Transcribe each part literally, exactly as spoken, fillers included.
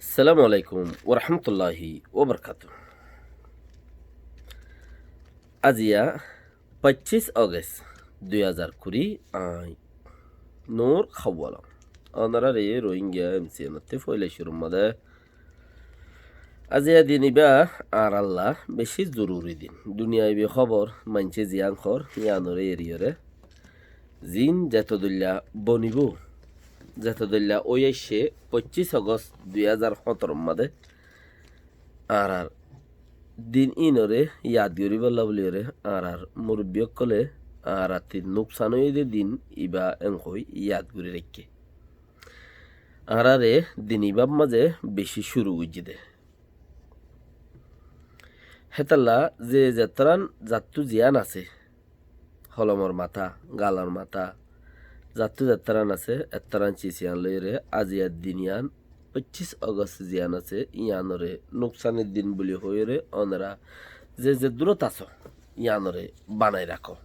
Assalamu alaikum warahmatulláhi wabarakátuhu. Aziya foccís Ogos dui házar kuri, añí Nur Hawala. Ónorare Rohingya M C N ottú foila cúrur mazé aziya din ibá añárlla beci zoruri din. Duniyaibi hóbor maincé ziyán hoór, yíanore eriyóre zin zeto dóilla bonibóu, zeto dóilla ói aiccé foccís Ogos dui házar hóñtoro mazé añárar din íinoré yad goríbolla buliyóre añárar murubbi ókkole añárattú nuksan óiye dé din ibá enhói yad gorí raikké. Añáráre din ibár mazé beci cúru goijjé dé. Hétolla ze zettóran zattú ziyán asé, holomor matá, galor matá, zattú zettóran asé, ettóran cis yían loiyóre aziyar din yían, foccís Ogos ziyán asé, yíanoré nuksanor din buli hoiyóre ónora ze zeddúrot asó, yíanoré banai rakó.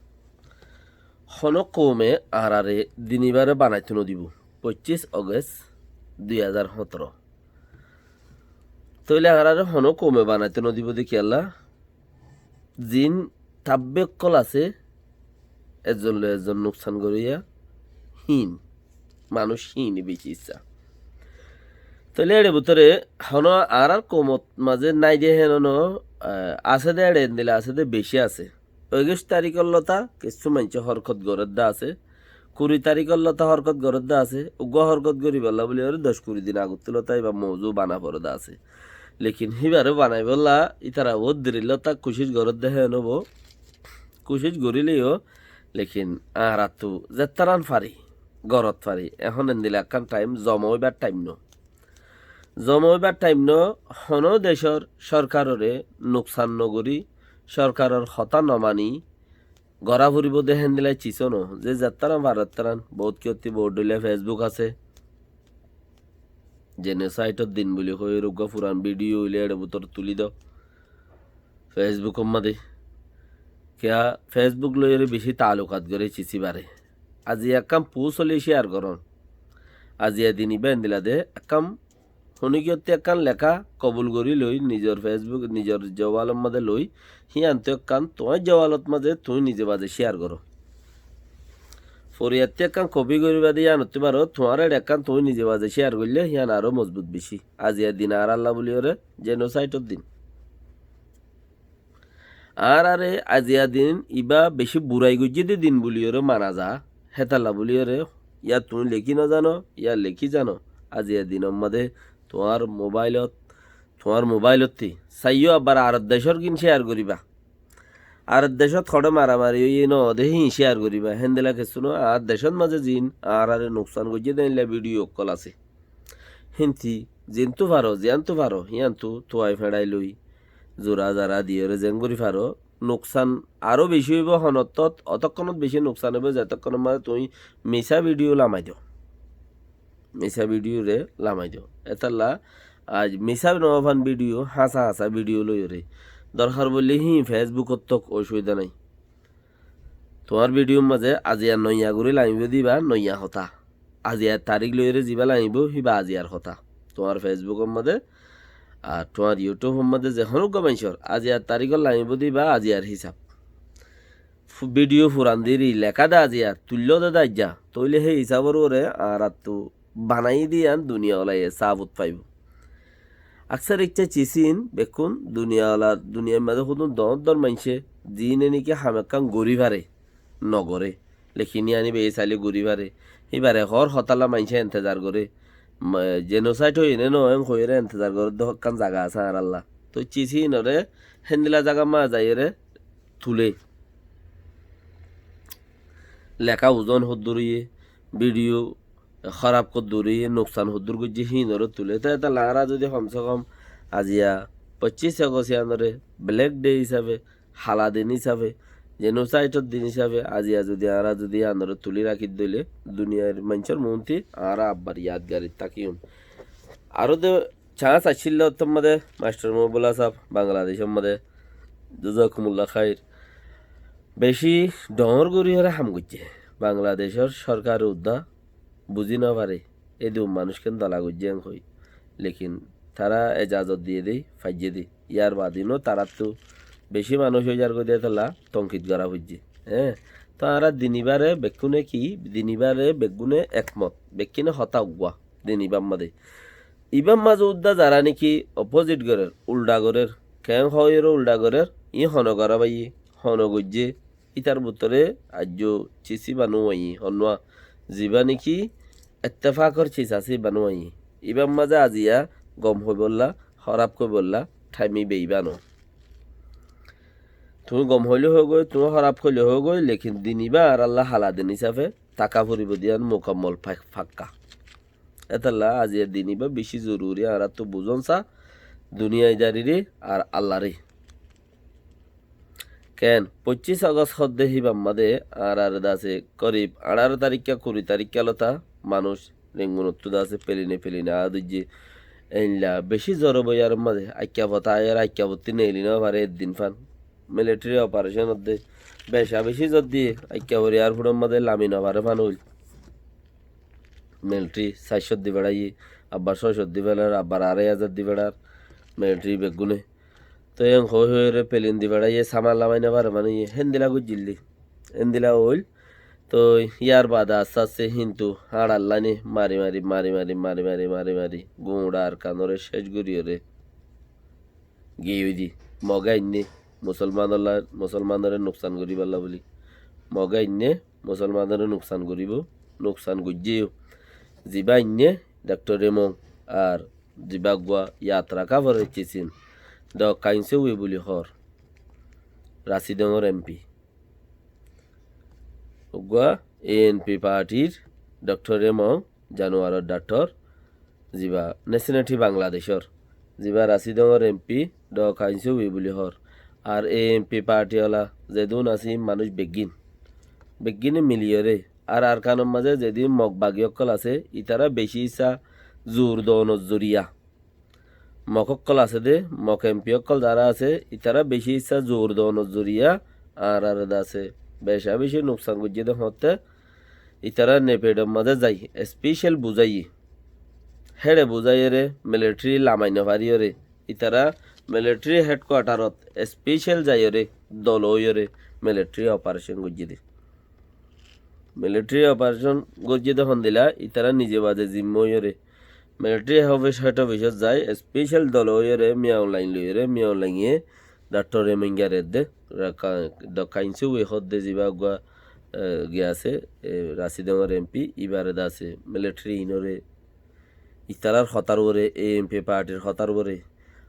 Honó koume añáráre din ibáre banaitó nodibóu, foccís Ogos dui házar hóñtoro. Tóile añáráre honó koume banaitó nodibóu dé kiyólla, zin tabbe ókkol asé, ezzon loi ezzon nuksan goríya, híin, manúic híin beci issá. Tóile éçe bútore honó añárár koumot mazé nái dé héen no, ah, asé dé éçe endilla asé dé beci asé. Eguic tarikór lóta kessú maincé hórkot gorédde asé, kuri tarikór lóta hórkot gorédde asé, uggúa hórkot goríbolla buliyóre doc kuri din agottú lóta ibá mouzu bana foredde asé. Lekin híbaré banaibólla ítara bóut dirir lóta kucíc gorédde héen óibo, kucíc goríleyó, lekin añárattú zettóran fari, górot fari, ehón endilla ekkán thaim zoma óibar thaim no. Zoma óibar thaim no, honó decór sorkaroré nuksan nogorí, sorkaror hotá nomani, gorá foribóu dé héndilla cis no, ze zettóran faro ettóran, bout kiyótti bout dóilla Facebook asé. Jenosaidor din buli hoiyóre uggúa furan vidiyo óile éçe bútore tulí do. Feisbukor mazé. Kiyá Feisbuk loiyóre beci taalukat goré cis ibáre. Aziya ekkán pus óile ciyar gorón. Aziya din ibá endilla dé ekkán honikiyótti ekkán leká kobul gorí loi, nizor Feisbuk, nizor jowalor mazé loi, híantu ekkán tuáñr jowalot mazé tuñí nize baze ciyar goró. Foriyattú ekkán kopi gorí bade yíanottú baró, tuáñr éçe ekkán tuñí nize baze ciyar goillé, hían aró mozbut beci. Aziya din añárálla buliyóre jenosaidor din. Añáráre aziya din ibá beci burai goijjé dé din buliyóre mana za, hétalla buliyóre, yá tuñí lekí nozano, yá lekí zano, aziya dinor mazé tuáñr mobailot, tuáñr mobailottí saiyó abbar ar decór gin ciyar goríba. Ar decót hoçé maramari óiye no dé híin ciyar goríba, héndilla kessú no, ar decór mazé zin añáráre nuksan goijjé dé héndilla vidiyo ókkol asé. Hínti zintú faro, ziyántú faro, híantu tuai feçai loi, zura zara diyóre zeén gorí faro, nuksan aró beci óibo, honottót otókkonót beci nuksan óibo, zetókkonór mazé tuñí misá vidiyo lamai do. Misá vidiyore lamai do. Hétalla aij misá no fan vidiyo, háñsa háñsa vidiyo loiyóre. Dorhar boille híin Feisbukot tók, osubida nái. Tuáñr vidiyor mazé aziya noiya gorí lamibóu dé ibá noiya hotá. Aziyar tarík loiyóre zibá lamibóu híba aziyar hotá. Tuáñr Feisbukor mazé, ar tuáñr Yutubor mazé ze honó uggúa maincór aziyar taríkot lamibóu dé ibá aziyar hísab. Fu-, vidiyo furan diri leká dé aziyar, tuilló dé dé aijja, tóile hé hísabor uore añárattú banaiyé dé yían duniyawalaye sábut faibóu. Aksar icca cis íin bekkún duniyawalar, duniyair mazé hodún doóñr doóñr maincé, ziíne néki ham ekkán gorí fare, nogoré. Lekin yían íba sailé gorí fare. Íbare hoór hotálla maincé entezar goré. Ma-, jenosaid óiye né noó, en hoiyóre entezar gorédde ekkán zaga asé añárálla. Tói cis íinoré héndilla zagar mazé zaiyóre tulé. Leká uzon hoddúr óiye, vidiyo hóraf hoddúr óiye, nuksan hoddúr goijjé híinoré tulé. Te hétalla añára zudi hom se hom aziya foccís Ogost yíanoré Black Day hísafe, hala din hísafe, jenosaidor din hísafe aziya zudi añára zudi yíanoré tulí rakí dóile duniyair maincór muúntu añára abbar yadgarit tákiyum. Aró de Cañs accíl de ottór mazé, Mastor Muhibullah sáb, Bangladecór mazé, jazakumullah khair. Beci dhoóñr gorí horé ham goijjé. Bangladecór sorkare uddá buzí nofaré, édun manúic ken dola goijjé en hoi. Lekin tará ezazot diyé dé, faijjé dé. Yar baade no taráttu beci manúic ói zargói dé tolla tonkit gorá foijjé. Hé, to añára dinibáre bekkúne ki, dinibáre bekkúne ekmot, bekkúne hotá uggúa dinibár mazé. Ibár mazé uddá zará néki opposite gorér, uldha gorér, keén hoóiyoré uldha gorér, iín hone gorá faiyé, hone goijjé, ítar bútore aijjó cis íba no aiyé, honnúa zibá néki ettefakor cis asé íba no aiyé. Ibár mazé aziya gom hoibólla, hóraf hoibólla thaim íba íba no. Tuñí gom hoilé hoógoi, tuñí hóraf hoilé hoógoi, lekin dinibá añárálla hala din hísafe táka foribóu de yían mukammol fak-, fakka. Étalla aziya dinibá beci zoruri, añáráttu buzón sa, duniyaidariré ar Allaré. Keén, foccís Ogos hoódde híbar mazé añáráre de asé korib añçáro tarikká, kuri tarikká lóta manúic Rengunottú de asé peline peline aá dóijje. Einla beci zoroboiyaror mazé aikka fota aiyóre aikka fottí neeli nofaré eddin fán. Militeri oparecon ódde beca beci zor diyé, aikka foriyar fúçor mazé lami nofaré fán óil. Militeri sair cót di feçáiye, abbar só cót di feçár, abbar arái házar di feçár, militeri beggúne. Toi en hoói hoóiyoré pelin di feçáiye, saman lamai nofaré fán óiye, héndila goijjíl dé. Héndila óil. Toi yar baade asté asté híntu añçar laine mari mari, mari mari, mari mari, mari mari, Guñça Arkanoré céc goríyoré giyói dé. Mogé ainné musolmanolla, musolmanoré nuksan goríbolla bóli. Mogé ainné musolmanoré nuksan goríbou, nuksan goijjé yó. Zibá ainné Doktor Emong ar zibá uggúa yatra kaforor cisin Dok Kainsowe bóli hoór Rasidongor empi. Uggúa A N P partir Doktor Emong, januaror dhaktor, zibá neseneti Bangladecór, zibá Rasidongor empi Dok Kainsowe bóli hoór. Ar A N P parti ola zedún asé manúic beggín, beggíne miliyoré. Ar Arkanor mazé zedún Mog bagi ókkol asé, itará beci issá zur doonor zoriya Mok ókkol asé dé, Mok empi ókkol zará asé, itará beci issá zur doonor zoriya añáráre de asé beca beci nuksan goijjé dé hoóñtte, itará Nefedor mazé zai, especel buzáiye. Héçe buzáiyeré militeri lamai nofariyóre, itará militeri hedkuatarot especel zaiyoré dol óiyoré militeri oparecon goijjé dé. Militeri oparecon goijjé dé hondila, itará nize baze zimma óiyoré. Militeri ofis, hed ofisot zai, especel dol óiyoré, Min Aung Hlaing loiyoré, Min Aung Hlainge Doktor Emongore edde, Dok Kainsowe hoódde zibá uggúa, e, giyé asé, e, Rasidongor empi, íbaré de asé, militeri iínoré, itarár hotár uore, A N P partir hotár uore,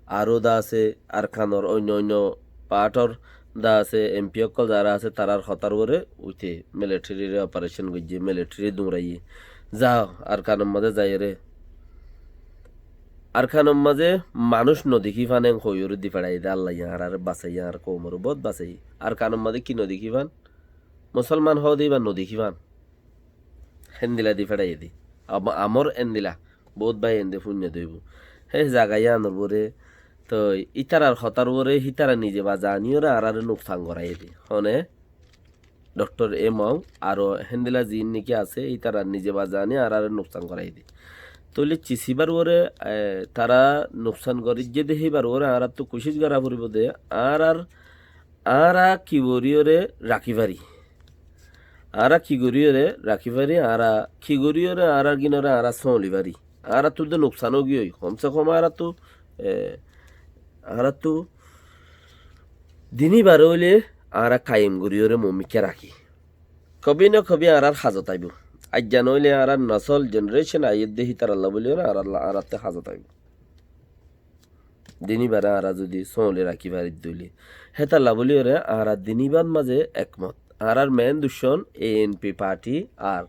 aró de asé Arkanor oinno oinno partor de asé empi ókkol zará asé, tarár hotár uore uite militerire oparecon goijjé, militeri duñraiyé. Zao, Arkanor mazé zaiyóre. Arkanor mazé manúic nodekí fán en hoiyóre di feçaiyé dé, Allaye añáráre basaiyé, añár koumoré boóut basaiyé. Arkanor mazé ki nodekí fán? Musolman hoóde íba nodekí fán. Héndila di feçaiyé dé. Am-, amor héndila. Boóut bái ende fúinno dóibo. Hé zaga yíanor uore, toi ítarar hotár uore, hítara nize baze aníyoré añáráre nuksan goráiye dé. Hone? Doktor Emong, aró héndila ziín néki asé, ítarar nize baze aní añáráre nuksan goráiye dé. Tóile cis íbar uore, e, tará nuksan goríjje dé híbar uore añáráttu kucíc gorá foribóu dé, añárár Añára ki goríyoré rakí fari? Añára ki goríyoré rakí fari? Añára ki goríyoré añárar gínoré añára sóoli fari? Añáráttu de nuksan ógiyoi, hom se hom añáráttu, e, añáráttu dini baré óile añára kaiyem goríyoré moómikká rakí. Kobi no kobi añárár hazot aibóu. Aijja noóile añárár nosól, jenerecon aiyédde hítaralla bóliyoré añáráttu hazot aibóu. Dini baré añára zudi sóoli rakí faridde óile. Hétalla bóliyoré añára dini bár mazé ekmot. Añárár meén duccón A N P parti ar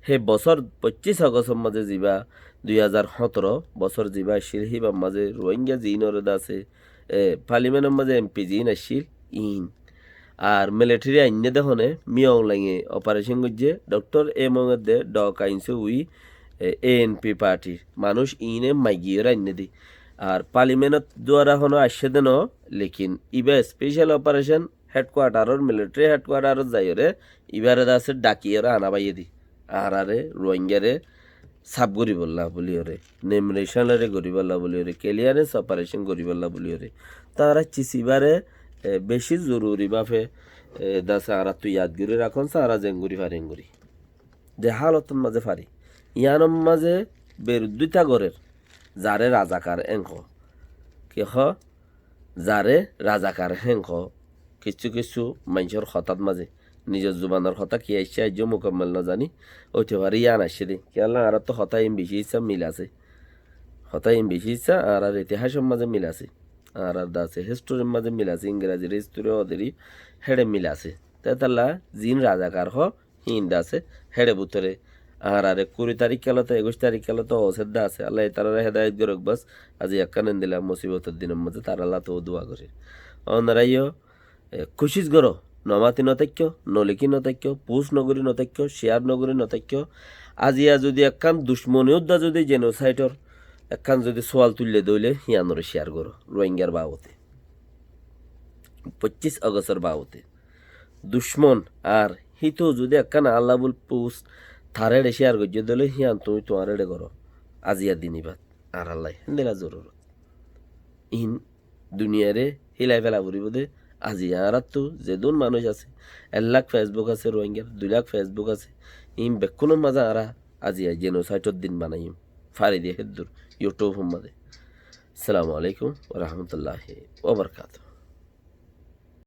hé bosór foccíc Ogostór mazé zibá dui házar hóñtoro bosór zibá accíl híbar mazé Ruáinga ziínoré de asé, e, palimenor mazé M P ziín accíl iín. Ar militeri ainné de hone, Min Aung Hlainge oparecon goijjé, Doktor Emong edde Dok Ain Suu Kyi, e, A N P partir manúic iíne maigiyóre ainné de. Ar palimenot duara hono aiccé de no, lekin ibá especial oparecon, hedkuataror, militeri hedkuatarot zaiyóre, ibáre de asé dhakiyóre ana baiyé de. Añáráre, Ruáingare, saf goríbolla buli óre, nomination ore goríbolla buli óre, clearance operation goríbolla buli óre. Tará cisi bare, e, beci zoruri bafe, e, dase añárattu yad gorí rakón, tará zengorí fare engorí. De halotor maze fari. Iyanor maze beruddita gorer. Zare razakar en ho. Ki ho? Zare razakar hen ho. Kissú kissú maincór hotát maze nizor zubanor hotá ki aiccé aijjó mukammal no zani, óite fare iyan aiccé de. Kiyólla añárattu hotá iín beci issá mil asé. Hotá iín beci issá añárar itihásor maze mil asé. Añárar dase historiyar maze mil asé, Ingrajir histori óderi héçe mil asé. Tetalla ziín razakar ho, híin dase héçe bútore añárare kuri tarík kalóte, ekuic tarík kalóte ósedda asé. Allaye tarare hedayot gorok bas. Azi ekkán endila musibotor dinor maze taralla tou dua gorir. Onoraiyó, e, kucíc goró, no mati no táikko, no liki no táikko, pus no gori no táikko, ciyar no gori no táikko. Aziya zudi ekkán ducmoni udda zudi jenosaidor ekkán zudi sual tuille dóile híanore ciyar goró, Ruáingar babote. Foccíc Ogostor babote. Ducmon ar hítou zudi ekkán añálla bul pus tar éçe ciyar goijjé dóile hían tuñí tuáñr éçe goró. Aziya din ibát añárallai héndila zorurot. Iín duniyare hílai fela foribó de. Aziya añárattu zedún manúic asé, ek lak Facebook asé Ruáingar, dui lak Facebook asé, iín bekkúnor maze añára aziya jenosaidor din banaiyum. Fari de héddur YouTube or maze. Assalamu alaikum wa rahmatullahi wa barakatuhu.